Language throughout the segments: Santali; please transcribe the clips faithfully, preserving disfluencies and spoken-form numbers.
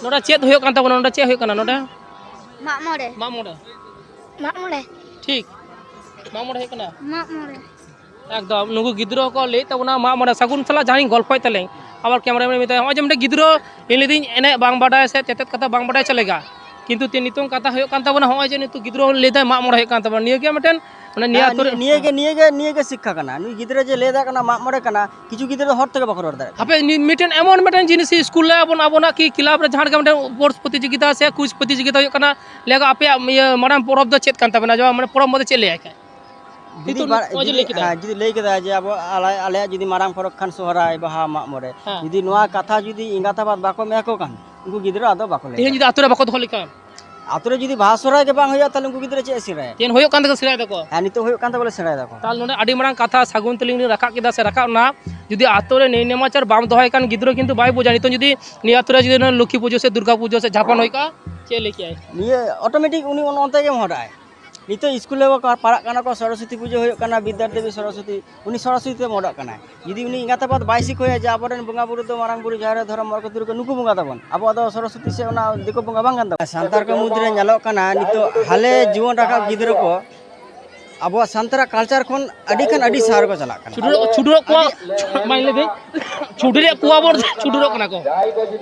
ᱱᱚᱰᱮ ᱪᱮᱫ ᱦᱩᱭᱩᱜ ᱠᱟᱱ ᱛᱟᱵᱚᱱᱟ? ᱱᱚᱰᱮ ᱪᱮᱫ ᱦᱩᱭᱩᱜ ᱠᱟᱱᱟ ᱱᱚᱰᱮ? ᱢᱟᱜ ᱢᱚᱬᱮ᱾ ᱢᱟᱜ ᱢᱚᱬᱮ᱾ ᱢᱟᱜ ᱢᱚᱬᱮ᱾ ᱴᱷᱤᱠ, ᱢᱟᱜ ᱢᱚᱬᱮ ᱦᱩᱭᱩᱜ ᱠᱟᱱᱟ᱾ ᱢᱟᱜ ᱢᱚᱬᱮ᱾ ᱮᱠᱫᱚᱢ, ᱱᱩᱠᱩ ᱜᱤᱫᱽᱨᱟᱹ ᱦᱚᱸᱠᱚ ᱞᱟᱹᱭᱮᱫ ᱛᱟᱵᱚᱱᱟ ᱢᱟᱜ ᱢᱚᱬᱮ᱾ ᱥᱟᱹᱜᱩᱱ ᱥᱟᱞᱟᱜ ᱡᱟᱦᱟᱸᱭᱤᱧ ᱜᱚᱞᱯᱷᱚᱭᱮᱫ ᱛᱟᱞᱮ, ᱟᱵᱟᱨ ᱠᱮᱢᱮᱨᱟ ᱢᱮᱱ ᱢᱮᱛᱟᱭᱟ, ᱱᱚᱜᱼᱚᱭ ᱡᱮ ᱢᱤᱫᱴᱮᱱ ᱜᱤᱫᱽᱨᱟᱹ, ᱤᱧ ᱞᱟᱹᱭᱫᱟᱹᱧ ᱮᱱᱮᱡ ᱵᱟᱝ ᱵᱟᱰᱟᱭ ᱥᱮ ᱪᱮᱛᱮᱫ ᱠᱟᱛᱷᱟ ᱵᱟᱝ ᱵᱟᱰᱟᱭ ᱪᱮᱫ ᱞᱮᱠᱟ, ᱠᱤᱱᱛᱩ ᱛᱮ ᱱᱤᱛᱚᱝ ᱠᱟᱛᱷᱟ ᱦᱩᱭᱩᱜ ᱠᱟᱱ ᱛᱟᱵᱚᱱᱟ, ᱱᱚᱜᱼᱚᱭ ᱡᱮ ᱱᱤᱛᱚᱜ ᱜᱤᱫᱽᱨᱟᱹ ᱞᱟᱹᱭᱫᱟᱭ ᱢᱟᱜ ᱢᱚᱬᱮ ᱦᱩᱭᱩᱜ ᱠᱟᱱ ᱛᱟᱵᱚᱱᱟ, ᱱᱤᱭᱟᱹ ᱜᱮ ᱢᱤᱫᱴᱮᱱ, ᱢᱟᱱᱮ ᱱᱤᱭᱟᱹ ᱦᱮᱸ, ᱟᱹᱛᱩ ᱨᱮ ᱱᱤᱭᱟᱹ- ᱱᱤᱭᱟᱹᱜᱮ ᱱᱤᱭᱟᱹᱜᱮ ᱱᱤᱭᱟᱹᱜᱮ ᱥᱤᱠᱠᱷᱟ ᱠᱟᱱᱟ᱾ ᱱᱩᱭ ᱜᱤᱫᱽᱨᱟᱹ ᱡᱮ ᱞᱟᱹᱭ ᱫᱟᱲᱮᱭᱟᱜ ᱠᱟᱱᱟ ᱢᱟᱜ ᱢᱚᱬᱮ ᱠᱟᱱᱟ, ᱠᱤᱪᱷᱩ ᱜᱤᱫᱽᱨᱟᱹ ᱫᱚ ᱦᱚᱲ ᱛᱮᱜᱮ ᱵᱟᱠᱚ ᱨᱚᱲ ᱫᱟᱲᱮᱭᱟᱜ ᱠᱟᱱᱟ᱾ ᱦᱟᱯᱮ ᱱᱤ- ᱢᱤᱫᱴᱮᱱ ᱮᱢᱚᱱ ᱢᱤᱫᱴᱮᱱ ᱡᱤᱱᱤᱥ ᱥᱠᱩᱞ ᱨᱮ ᱟᱵᱚᱱ ᱟᱵᱚᱱᱟᱜ ᱠᱤ ᱠᱞᱟᱵᱽ ᱨᱮ ᱡᱟᱦᱟᱸ ᱞᱮᱠᱟ ᱢᱤᱫᱴᱮᱱ ᱯᱳᱨᱥ ᱯᱨᱚᱛᱤᱡᱳᱜᱤᱛᱟ ᱥᱮ ᱠᱩᱭᱤᱡᱽ ᱯᱨᱚᱛᱤᱡᱳᱜᱤᱛᱟ ᱦᱩᱭᱩᱜ ᱠᱟᱱᱟ, ᱞᱟᱹᱭ ᱟᱠᱚ ᱟᱯᱮᱭᱟᱜ ᱤᱭᱟᱹ ᱢᱟᱨᱟᱝ ᱯᱚᱨᱚᱵᱽ ᱫᱚ ᱪᱮᱫ ᱠᱟᱱ ᱛᱟᱵᱮᱱᱟ? ᱡᱮᱢᱚᱱ ᱢᱟᱱᱮ ᱯᱚᱨᱚᱵᱽ ᱢᱚᱫᱽᱫᱷᱮ ᱪᱮᱫ ᱞᱟᱹᱭᱟᱭ ᱠᱷᱟᱡ? ᱡᱩᱫᱤ ᱱᱤᱛᱚᱜ ᱵᱟ- ᱱᱚᱜᱼᱚᱭ ᱡᱮ ᱡᱩᱫᱤ ᱞᱟᱹᱭ ᱠᱮᱫᱟ᱾ ᱦᱮᱸ, ᱡᱩᱫᱤ ᱞᱟᱹᱭ ᱠᱮᱫᱟ ᱡᱮ ᱟᱵᱚ ᱟᱞᱮ- ᱟᱞᱮᱭᱟᱜ ᱡᱩᱫᱤ ᱢᱟᱨᱟᱝ ᱯᱚᱨᱚᱵᱽ ᱠᱷᱟᱱ ᱥᱚᱦᱨᱟᱭ, ᱵᱟᱦᱟ, ᱢᱟᱜ ᱢᱚᱬᱮ, ᱦᱮᱸ᱾ ᱡᱩᱫᱤ ᱱᱚᱣᱟ ᱠᱟᱛᱷᱟ ᱡᱩᱫᱤ ᱮᱸᱜᱟᱛ ᱟᱯᱟᱛ ᱵᱟᱠᱚ ᱢᱮᱱ ᱟᱠᱚ ᱠᱷᱟᱱ, ᱩᱱᱠᱩ ᱜᱤᱫᱽᱨᱟᱹ ᱟᱫᱚ ᱵᱟᱠᱚ ᱞᱟᱹᱭᱟ᱾ ᱛᱮᱦᱮᱧ ᱡᱩᱫᱤ ᱟᱛᱳ ᱨᱮ ᱵᱟᱠᱚ ᱫᱚᱦᱚ ᱞᱮᱠᱷᱟᱱ, ᱟᱛᱳ ᱨᱮ ᱡᱩᱫᱤ ᱵᱟᱦᱟ ᱥᱚᱦᱨᱟᱭ ᱜᱮ ᱵᱟᱝ ᱦᱩᱭᱩᱜᱼᱟ, ᱛᱟᱦᱚᱞᱮ ᱩᱱᱠᱩ ᱜᱤᱫᱽᱨᱟᱹ ᱪᱮᱫ ᱮ ᱥᱮᱬᱟᱭᱟ? ᱛᱮᱦᱮᱧ ᱦᱩᱭᱩᱜ ᱠᱟᱱ ᱛᱟᱠᱚ ᱥᱮᱬᱟᱭ ᱫᱟᱠᱚ᱾ ᱦᱮᱸ, ᱱᱤᱛᱚᱜ ᱦᱩᱭᱩᱜ ᱠᱟᱱ ᱛᱟᱵᱚᱱᱟ, ᱥᱮᱬᱟᱭ ᱫᱟᱠᱚ᱾ ᱛᱟᱦᱚᱞᱮ ᱱᱚᱰᱮ ᱟᱹᱰᱤ ᱢᱟᱨᱟᱝ ᱠᱟᱛᱷᱟ ᱥᱟᱹᱜᱩᱱ ᱛᱮᱞᱤᱧ ᱨᱟᱠᱟᱵ ᱠᱮᱫᱟ ᱥᱮ ᱨᱟᱠᱟᱵ ᱮᱱᱟ, ᱡᱩᱫᱤ ᱟᱛᱳ ᱨᱮ ᱱᱮᱭ ᱱᱮᱢᱟᱪᱟᱨ ᱵᱟᱢ ᱫᱚᱦᱚᱭ ᱠᱷᱟᱱ ᱜᱤᱫᱽᱨᱟᱹ ᱠᱤᱱᱛᱩ ᱵᱟᱭ ᱵᱩᱡᱟ᱾ ᱱᱤᱛᱚᱝ ᱡᱩᱫᱤ ᱱᱤᱭᱟᱹ ᱟᱛᱳ ᱨᱮ ᱡᱩᱫᱤ ᱞᱚᱠᱠᱷᱤ ᱯᱩᱡᱟᱹ ᱥᱮ ᱫᱩᱨᱜᱟ ᱯᱩᱡᱟᱹ ᱥᱮ ᱡᱷᱟᱯᱚᱱ ᱦᱩᱭ ᱠᱚᱜᱼᱟ, ᱪᱮᱫ ᱞᱮ ᱠᱮᱭᱟᱭ? ᱱᱤᱭᱟᱹ ᱚᱴᱳᱢᱮᱴᱤᱠ ᱩᱱᱤ ᱚᱱ- ᱚᱱᱛᱮ ᱜᱮ ᱢᱚᱦᱰᱟᱜᱼᱟᱭ᱾ ᱱᱤᱛᱚᱜ ᱥᱠᱩᱞ ᱨᱮ ᱯᱟᱲᱦᱟᱜ ᱠᱟᱱᱟ ᱠᱚ, ᱥᱚᱨᱚᱥᱚᱛᱤ ᱯᱩᱡᱟᱹ ᱦᱩᱭᱩᱜ ᱠᱟᱱᱟ, ᱵᱤᱫᱽᱫᱟᱫᱮᱵᱤ ᱥᱚᱨᱚᱥᱚᱛᱤ, ᱩᱱᱤ ᱥᱚᱨᱚᱥᱚᱛᱤ ᱛᱮ ᱢᱚᱦᱰᱟᱜ ᱠᱟᱱᱟᱭ᱾ ᱡᱩᱫᱤ ᱩᱱᱤ ᱮᱸᱜᱟᱛ ᱟᱯᱟᱛ ᱵᱟᱭ ᱥᱤᱠᱷᱟᱹᱣᱟ ᱡᱮ ᱟᱵᱚᱨᱮᱱ ᱵᱚᱸᱜᱟ ᱵᱩᱨᱩ ᱫᱚ ᱢᱟᱨᱟᱝ ᱵᱩᱨᱩ, ᱡᱟᱦᱮᱨ ᱟᱭᱳ, ᱫᱷᱚᱨᱚᱢ, ᱢᱚᱬᱮ ᱠᱚ ᱛᱩᱨᱩᱭ ᱠᱚ, ᱱᱩᱠᱩ ᱵᱚᱸᱜᱟ ᱛᱟᱵᱚᱱ, ᱟᱵᱚᱣᱟᱜ ᱫᱚ ᱥᱚᱨᱚᱥᱚᱛᱤ ᱥᱮ ᱚᱱᱟ ᱫᱤᱠᱩ ᱵᱚᱸᱜᱟ ᱵᱟᱝ ᱠᱟᱱ ᱛᱟᱵᱚᱱᱟ᱾ ᱥᱟᱱᱛᱟᱲ ᱠᱚ ᱢᱩᱫᱽᱨᱮ ᱧᱮᱞᱚᱜ ᱠᱟᱱᱟ ᱱᱤᱛᱚᱜ ᱦᱟᱞᱮ ᱡᱩᱣᱟᱹᱱ ᱨᱟᱠᱟᱵ ᱜᱤᱫᱽᱨᱟᱹ ᱠᱚ ᱟᱵᱚᱣᱟᱜ ᱥᱟᱱᱛᱟᱲᱟᱜ ᱠᱟᱞᱪᱟᱨ ᱠᱷᱚᱱ ᱟᱹᱰᱤ ᱠᱷᱟᱱ ᱟᱹᱰᱤ ᱥᱟᱦᱟ ᱨᱮᱠᱚ ᱪᱟᱞᱟᱜ ᱠᱟᱱᱟ᱾ ᱪᱷᱩᱰᱟᱹᱨ ᱪᱷᱩᱰᱟᱹᱨᱚᱜ ᱠᱚᱣᱟ, ᱢᱟᱧ ᱞᱟᱹᱭ ᱫᱟᱹᱧ, ᱪᱷᱩᱰᱟᱹᱨᱮᱫ ᱠᱚᱣᱟ ᱵᱚᱱ, ᱪᱷᱩᱰᱟᱹᱨᱚᱜ ᱠᱟᱱᱟ ᱠᱚ᱾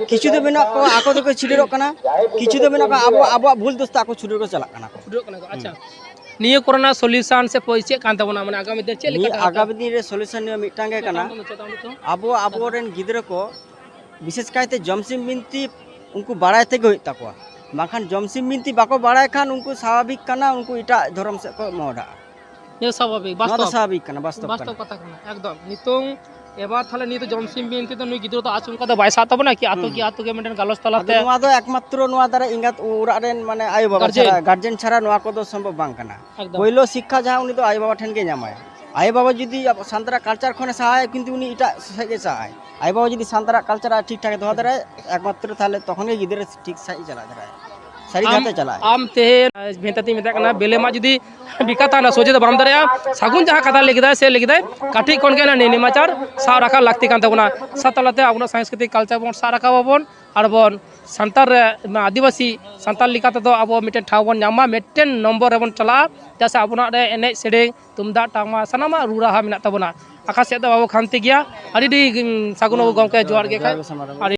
ᱠᱤᱪᱷᱩ ᱫᱚ ᱢᱮᱱᱟᱜ ᱠᱚᱣᱟ ᱟᱠᱚ ᱛᱮᱠᱚ ᱪᱷᱩᱰᱟᱹᱨᱚᱜ ᱠᱟᱱᱟ, ᱠᱤᱪᱷᱩ ᱫᱚ ᱢᱮᱱᱟᱜ ᱠᱚᱣᱟ ᱟᱵᱚ ᱟᱵᱚᱣᱟᱜ ᱵᱷᱩᱞ ᱫᱚᱥᱛᱮ ᱟᱠᱚ ᱪᱷᱩᱰᱟᱹᱨ ᱠᱚ ᱪᱟᱞᱟᱜ ᱠᱟᱱᱟ ᱠᱚ᱾ ᱪᱷᱩᱰᱟᱹᱨᱚᱜ ᱠᱟᱱᱟ ᱠᱚ᱾ ᱟᱪᱪᱷᱟ, ᱱᱤᱭᱟᱹ ᱠᱚᱨᱮᱱᱟᱜ ᱥᱚᱞᱤᱭᱩᱥᱚᱱ ᱥᱮ ᱯᱚ- ᱪᱮᱫ ᱠᱟᱱ ᱛᱟᱵᱚᱱᱟ, ᱢᱟᱱᱮ ᱟᱜᱟᱢᱤ ᱫᱤᱱ ᱪᱮᱫ ᱞᱮᱠᱟ ᱱᱤᱭᱟᱹ ᱛᱟᱦᱮᱸ ᱦᱟᱛᱟᱣᱟ? ᱟᱜᱟᱢᱤ ᱫᱤᱱ ᱨᱮ ᱥᱚᱞᱤᱭᱩᱥᱚᱱ ᱱᱤᱭᱟᱹ ᱢᱤᱫᱴᱟᱝ ᱜᱮ ᱠᱟᱱᱟ᱾ ᱪᱮᱛᱟᱱ ᱨᱮ ᱪᱮᱛᱟᱱ ᱨᱮ ᱛᱚ? ᱟᱵᱚ ᱟᱵᱚᱨᱮᱱ ᱜᱤᱫᱽᱨᱟᱹ ᱠᱚ ᱵᱤᱥᱮᱥ ᱠᱟᱭᱛᱮ ᱡᱚᱢᱥᱤᱢ ᱵᱤᱱᱛᱤ ᱩᱱᱠᱩ ᱵᱟᱲᱟᱭ ᱛᱮᱜᱮ ᱦᱩᱭᱩᱜ ᱛᱟᱠᱚᱣᱟ᱾ ᱵᱟᱝᱠᱷᱟᱱ ᱡᱚᱢᱥᱤᱢ ᱵᱤᱱᱛᱤ ᱵᱟᱠᱚ ᱵᱟᱲᱟᱭ ᱠᱷᱟᱱ ᱩᱱᱠᱩ ᱥᱟᱵᱷᱟᱵᱤᱠ ᱠᱟᱱᱟ, ᱩᱱᱠᱩ ᱮᱴᱟᱜ ᱫᱷᱚᱨᱚᱢ ᱥᱮᱫ ᱠᱚ ᱢᱚᱦᱰᱟᱜᱼᱟ᱾ ᱱᱤᱭᱟᱹ ᱥᱟᱵᱷᱟᱵᱤᱠ, ᱱᱚᱣᱟ ᱫᱚ ᱵᱟᱥᱛᱚᱵ᱾ ᱥᱟᱵᱷᱟᱵᱤᱠ ᱠᱟᱱᱟ, ᱵᱟᱥᱛᱚᱵ ᱵᱟᱥᱛᱚᱵ ᱠᱟᱱᱟ᱾ ᱠᱟᱛᱷᱟ ᱠᱟᱱᱟ ᱮᱠᱫᱚᱢ᱾ ᱱᱤᱛᱚᱝ ᱮᱵᱟᱨ ᱛᱟᱦᱞᱮ ᱱᱤᱭᱟᱹ ᱫᱚ ᱡᱚᱢᱥᱤᱢ ᱵᱤᱱᱛᱤ ᱫᱚ ᱱᱩᱭ ᱜᱤᱫᱽᱨᱟᱹ ᱫᱚ ᱟᱪᱚᱢᱠᱟ ᱫᱚ ᱵᱟᱭ ᱥᱟᱵ ᱛᱟᱵᱚᱱᱟ ᱠᱤ? ᱟᱛᱳ ᱠᱤ ᱟᱛᱳ ᱜᱮ ᱢᱤᱫᱴᱮᱱ ᱜᱟᱞᱚᱪ ᱛᱟᱞᱟᱛᱮ᱾ ᱟᱫᱚ ᱱᱚᱣᱟ ᱫᱚ ᱮᱠᱢᱟᱛᱨᱚ ᱱᱚᱣᱟ ᱫᱟᱨᱟ ᱮᱸᱜᱟᱛ ᱚᱲᱟᱜ ᱨᱮᱱ ᱢᱟᱱᱮ ᱟᱭᱳ ᱵᱟᱵᱟ Guardian᱾ ᱪᱷᱟᱲᱟ, ᱜᱟᱨᱡᱮᱱ ᱪᱷᱟᱲᱟ ᱱᱚᱣᱟ ᱠᱚᱫᱚ ᱥᱚᱢᱵᱷᱚᱵ ᱵᱟᱝ ᱠᱟᱱᱟ᱾ ᱮᱠᱫᱚᱢ᱾ ᱯᱳᱭᱞᱳ ᱥᱤᱠᱠᱷᱟ ᱡᱟᱦᱟᱸ ᱩᱱᱤ ᱫᱚ ᱟᱭᱳ ᱵᱟᱵᱟ ᱴᱷᱮᱱ ᱜᱮ ᱧᱟᱢᱟᱭ᱾ ᱟᱭᱳ ᱵᱟᱵᱟ ᱡᱩᱫᱤ ᱟᱵᱚ ᱥᱟᱱᱛᱟᱲᱟᱜ ᱠᱟᱞᱪᱟᱨ ᱠᱷᱚᱱᱮ ᱥᱟᱦᱟᱭᱟ, ᱠᱤᱱᱛᱩ ᱩᱱᱤ ᱮᱴᱟᱜ ᱥᱮᱫ ᱜᱮ ᱥᱟᱦᱟᱭ᱾ ᱟᱭᱳ ᱵᱟᱵᱟ ᱡᱩᱫᱤ ᱥᱟᱱᱛᱟᱲᱟᱜ ᱠᱟᱞᱪᱟᱨ ᱟᱨ ᱴᱷᱤᱠ ᱴᱷᱟᱠ ᱮ ᱫᱚᱦᱚ ᱫᱟᱲᱮᱭᱟᱜᱼᱟ, ᱮᱠᱢᱟᱛᱨᱚ ᱛᱟᱦᱞᱮ ᱛᱚᱠᱷᱚᱱ ᱜᱮ ᱜᱤᱫᱽᱨᱟᱹ ᱴᱷᱤᱠ ᱥᱟᱺᱦᱤᱡ ᱮ ᱪᱟᱞᱟᱣ ᱫᱟᱲᱮᱭᱟᱜᱼᱟ᱾ ᱥᱟᱹᱨᱤ ᱟᱢ ᱠᱟᱛᱷᱟ ᱪᱟᱞᱟᱜᱼᱟ᱾ ᱟᱢ ᱛᱮᱦᱮᱧ ᱵᱷᱮᱱᱛᱟ ᱛᱤᱧ ᱢᱮᱛᱟᱜ ᱠᱟᱱᱟ, ᱵᱮᱞᱮ ᱢᱟ ᱡᱩᱫᱤ ᱵᱤᱠᱟᱛᱟ ᱱᱟ ᱥᱚᱡᱷᱮ ᱫᱚ ᱵᱟᱢ ᱫᱟᱲᱮᱭᱟᱜᱼᱟ᱾ ᱥᱟᱹᱜᱩᱱ ᱡᱟᱦᱟᱸ ᱠᱟᱛᱷᱟ ᱞᱟᱹᱭ ᱠᱮᱫᱟᱭ, ᱥᱮ ᱞᱟᱹᱭ ᱠᱮᱫᱟᱭ, ᱠᱟᱹᱴᱤᱡ ᱠᱷᱚᱱ ᱜᱮ ᱚᱱᱟ ᱱᱮ-, ᱱᱮᱢᱟᱪᱟᱨ ᱥᱟᱵ ᱨᱟᱠᱟᱵ ᱞᱟᱹᱠᱛᱤ ᱠᱟᱱ ᱛᱟᱵᱚᱱᱟ᱾ ᱥᱟᱶ ᱛᱟᱞᱟᱛᱮ ᱟᱵᱚᱱᱟᱜ ᱥᱟᱝᱥᱠᱨᱤᱛᱤᱠ culture ᱵᱚᱱ ᱥᱟᱵ ᱨᱟᱠᱟᱵ ᱟᱵᱚᱱ, ᱟᱨ ᱵᱚᱱ ᱥᱟᱱᱛᱟᱲ ᱨᱮ, ᱟᱹᱫᱤᱵᱟᱹᱥᱤ ᱥᱟᱱᱛᱟᱲ ᱞᱮᱠᱟ ᱛᱮᱫᱚ ᱟᱵᱚ ᱢᱤᱫᱴᱮᱱ ᱴᱷᱟᱶ ᱵᱚᱱ ᱧᱟᱢ ᱢᱟ, ᱢᱤᱫᱴᱮᱱ ᱱᱚᱢᱵᱚᱨ ᱨᱮᱵᱚᱱ ᱪᱟᱞᱟᱜᱼᱟ᱾ ᱪᱮᱫᱟᱜ ᱥᱮ ᱟᱵᱚᱱᱟᱜ ᱨᱮ ᱮᱱᱮᱡ ᱥᱮᱨᱮᱧ, ᱛᱩᱢᱫᱟᱜ ᱴᱟᱢᱟᱠ, ᱥᱟᱱᱟᱢᱟᱜ ᱨᱩ ᱨᱟᱦᱟ ᱢᱮᱱᱟᱜ ᱛᱟᱵᱚᱱᱟ᱾ ᱟᱠᱟ ᱥᱮᱫ ᱫᱚ ᱵᱟᱵᱚ ᱠᱷᱟᱢᱛᱤ ᱜᱮᱭᱟ᱾ ᱟᱹᱰᱤ ᱟᱹᱰᱤ, ᱩᱸ, ᱥᱟᱹᱜᱩᱱ ᱵᱟᱹᱵᱩ ᱜᱚᱢᱠᱮ, ᱡᱚᱦᱟᱨ ᱜᱮ ᱠᱷᱟᱡ᱾ ᱟᱹᱰᱤ